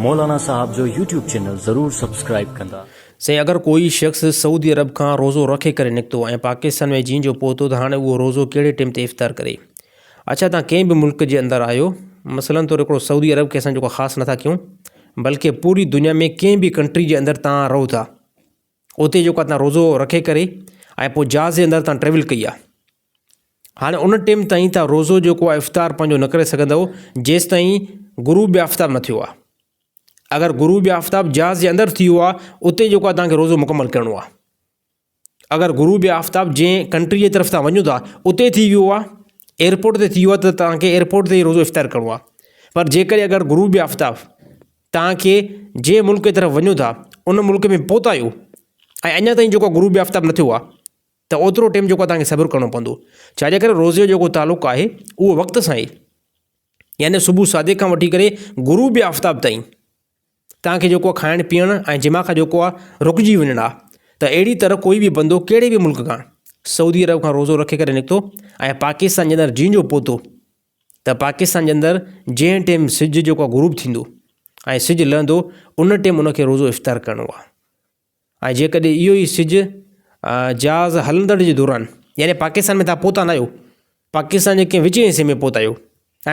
مولانا صاحب جو YouTube channel ضرور سبسڪرائيب ڪندا. سائين اگر ڪوئي شخص سعودي عرب کان روزو رکي ڪري نڪتو ۽ پاڪستان ۾ جيئن جو پهتو ته هاڻي اهو روزو ڪهڙي ٽيم تي افطار ڪري اڇا تان ڪنهن به ملڪ جي اندر آهيو مثلا طور هڪڙو سعودي عرب کي اسان جيڪو خاص نٿا ڪيون بلڪه پوري دنيا ۾ ڪنهن به ڪنٽري جي اندر تان رهو ٿا اتي جيڪو تان روزو رکي ڪري ۽ پوء جهاز جي اندر تان ٽريول ڪئي آهي هاڻي ان ٽيم تائين تان روزو جيڪو آهي افطار پنهنجو نه ڪري سگهندؤ جيستائين غروب آفتاب نه ٿيو آهي اگر غروب آفتاب جهاز جي اندر ٿي ويو آهي اتي جيڪو آهي تانکي روزو مڪمل ڪرڻو آهي اگر غروب آفتاب جنهن ڪنٽري جي طرف تان وڃو ٿا اتي ٿي ويو آهي ايئرپورٽ تي ٿي ويو آهي ته تانکي ايئرپورٽ تي ئي روزو افطار ڪرڻو آهي پر جيڪڏهن اگر غروب آفتاب تانکي جنهن ملڪ جي طرف وڃو ٿا ان ملڪ ۾ پهتا آهيو ۽ اڃا تائين جيڪو غروب آفتاب نه ٿيو آهي ته اوترو ٽيم جيڪو توهان کي صبر ڪرڻو پوندو ڇاجي ڪري روزي جو جيڪو تعلق آهي اهو وقت سان آهي يعني صبح صادق کان وٺي ڪري غروب آفتاب تائين توهان کي جيڪو کائڻ پيئڻ ۽ جماع کان جيڪو آهي رڪجي وڃڻ آهي ته اهڙي طرح ڪوئي به بندو ڪهڙي به ملڪ کان سعودي عرب کان روزو رکي ڪري نڪتو ۽ پاڪستان جي اندر جيئن جو پهتو ته پاڪستان جي اندر جنهن ٽيم سج جيڪو غروب ٿيندو ۽ سج لهندو ان ٽيم ان کي روزو افطار ڪرڻو آهي ۽ جيڪڏهن اهو ئي سج جهاز هلندڙ جي دوران يعني پاڪستان ۾ توهان پهتا نه آهيو پاڪستان جي ڪنهن وچين حصي ۾ پهتا آهيو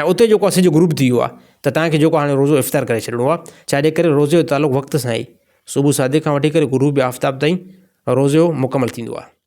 ۽ اتي جيڪو آهي سج غروب ٿي ويو آهي ته توهان کي جيڪو هاڻي روزو افطار ڪري ڇڏڻو آهي ڇا جي ڪري روزي جو تعلق وقت سان آهي صبح صادق کان وٺي ڪري غروب آفتاب تائين روزو مڪمل ٿيندو آهي.